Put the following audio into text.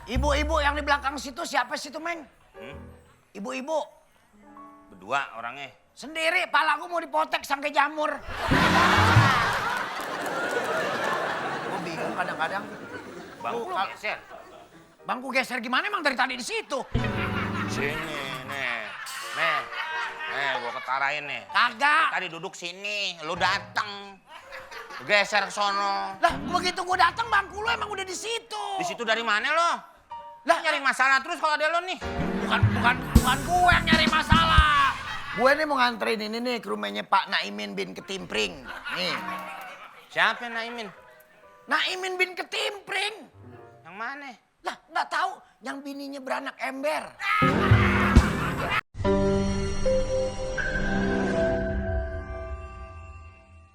Ibu-ibu yang di belakang situ siapa situ, Meng? Ibu-ibu. Berdua orangnya. Sendiri, palaku mau dipotek sampai jamur. Gue bingung kadang-kadang. Bangku geser. Bangku geser gimana emang dari tadi di situ? Sini, nih. Nih, gua ketarain nih. Kagak. Tadi duduk sini, lu datang. Geser ke sono. Lah, begitu gue datang bangku lu emang udah di situ. Di situ dari mana lo? Lah, Nyari masalah terus kalau ada lo nih. Bukan gue yang nyari masalah. Gue nih mau nganterin ini nih ke rumahnya Pak Naimin bin Ketimpring. Nih. Siapa yang Naimin? Naimin bin Ketimpring. Yang mana? Lah, nggak tahu yang bininya beranak ember.